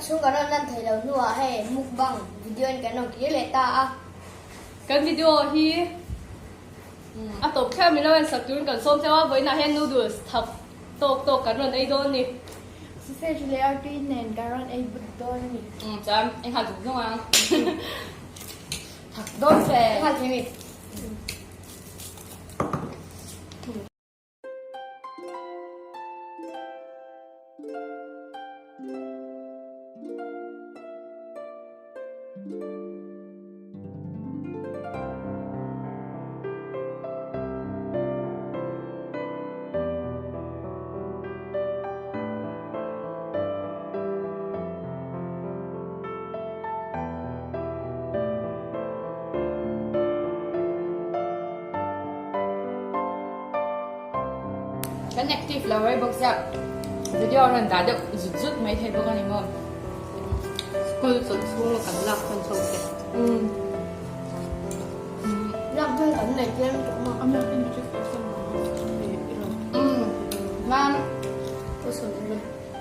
chhung kan rawn lan theih loh hnuah hei mukbang video in kan rawn kir leh ta a. Kan video hi a tawp thleng min lo en sak turin kan sawm cheu a, vawiinah hian noodles thak tawk tawk kan rawn ei dawn a ni. Sausage leh artui nen kan rawn ei but dawn a ni. Chuan enghal zung zung ang. Thak dawn fe. Enghal thei mi. Kan active lo rei bawk sia video a rawn dah deuh zut zut mai thei bawk a ni maw. School chawlh chhung a kan lak hman chho te. Lak hman kan nei tlem tawh maw. Mam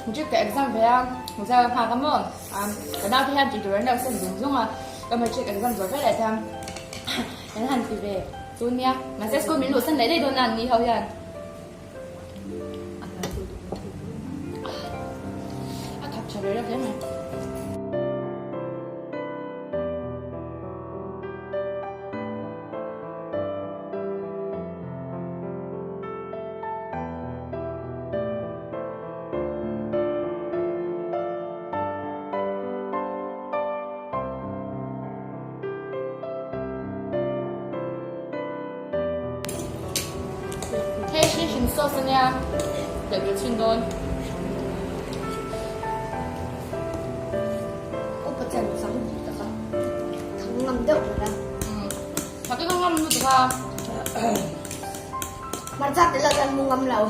Matric ka exam ve a Mizo ka nghak a maw ka nau te hian tih tur an lo sen zung zung a ka matric exam zawh vek leh chuan kan han ti ve chu nia mahse school min luhsan leh daih dawn a an ni ho hian a thak tha ve reuh hle mai. Hei hi hring sauce ania telh ve chhin dawn. Upa chan chang tak a thang ngam deuh mai a. Thak ka ngam lutuk a. Hmarcha tel ah chuan mu ngam lo.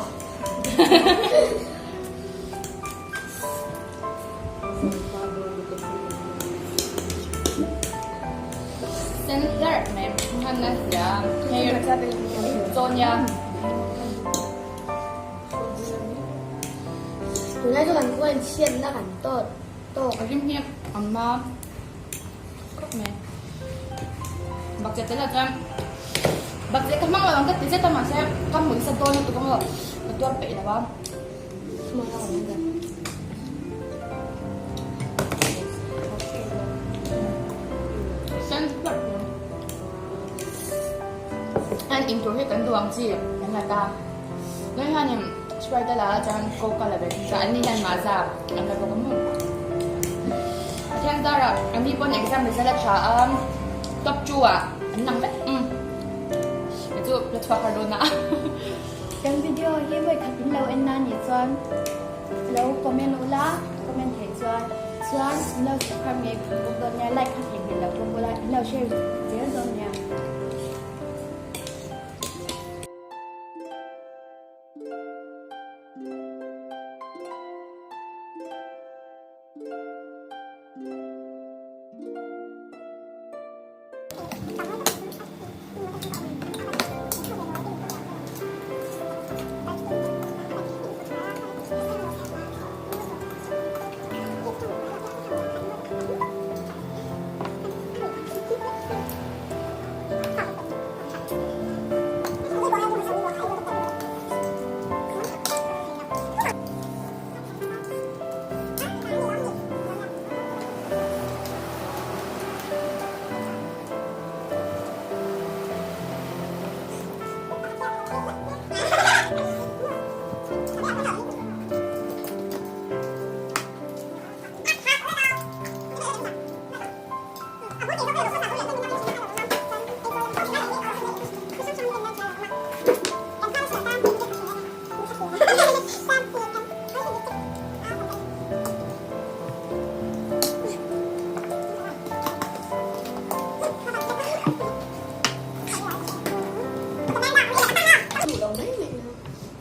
Sen hlarh mai han a hria hei chaw nia. Tunlai chu kan khuain chhiatna kan tawt tawk. A rim hi a mam khawp mai. Bakcheh tel ah chuan bakcheh ka hmang lo ang ka ti zet a mahse ka hmuh nasa dawn lutuk ang aw ka tuar peih lo a. Sen hlarh mai. An in tur hi kan duh ang chi an la ta. Nui hianin Sprite a la a chuan Coke a la ve thung chuan an ni hian Maaza an la bawk a maw. Pathian zarah an ni pawn exam result a tha a top 2 ah an lang vek umm kei chu la chhuak har dawn a. Kan video hi vawi khat in lo en na nih chuan lo comment ula comment theih chuan chuan in lo subscribe ngei bawk dawn nia like kha theih hmel lo bawk ula in lo share zel dawn nia.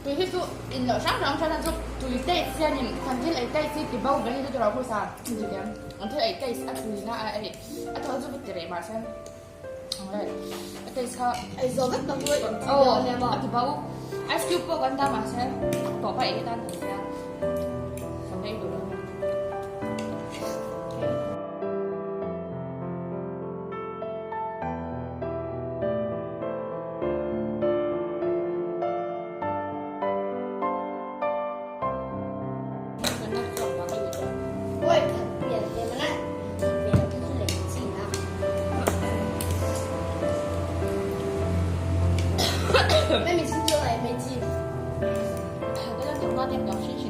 Tui hi chu in loh hrang hrang hran a chu tui taste hianin kan thil ei taste hi ti bo ber hi chu tiraw khusa an thil ei taste a tuina a ei a thaw chu va ti reh mahse A taste kha ei zo vek tawh chu aw a ti bo ice cube pawh kan dah mahse tawp a ei atan kan tia kan ei duh lo.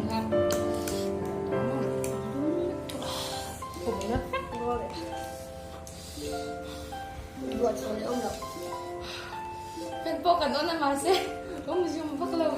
kha. Pum na vek rual e. Ruah chho leh awm lo. Kan pawh kan on a mahse awm zum vak lo.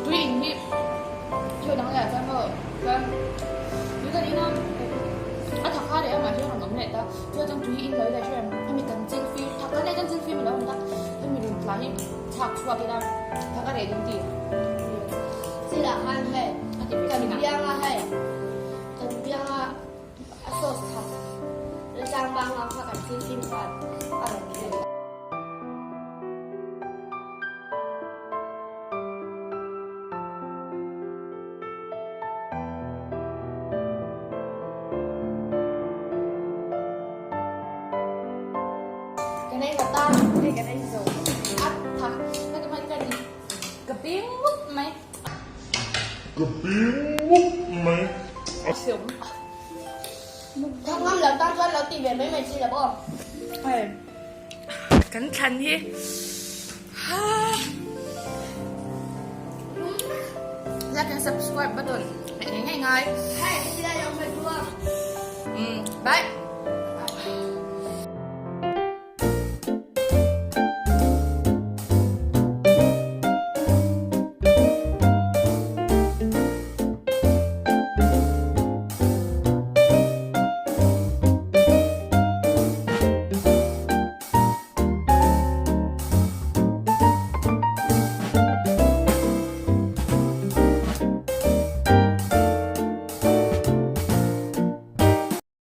Tui in hi thil dang leh ah chuan maw chuan tui kan in a a thak kha leh amah hian rawn awm leh ta chuan chuan tui in lo ila hre hemi kan chil fim thak kan leh chuan chil fim a lo awm ta hemi rawn tla hi chhak chhuak ila thak a reh ding ti Chil ah khan hei a ti ve kan thin a. biang a hei kan biang a a sauce thak le tlang bang ang kha kan chil fim khan a rawn reh. Kan ei ngawt a, hei kan ei zo a thak ka ti hman ka ni ka bing mup mai. Ka bing mup mai. A hreawm. Thak ngam lo tan chuan lo ti ve mai mai chi lo aw. Hei kan thlan hi ha like and subscribe button hmeh ngei ngei ngai. Hei, silai lo hmeh tu a. Umm bye.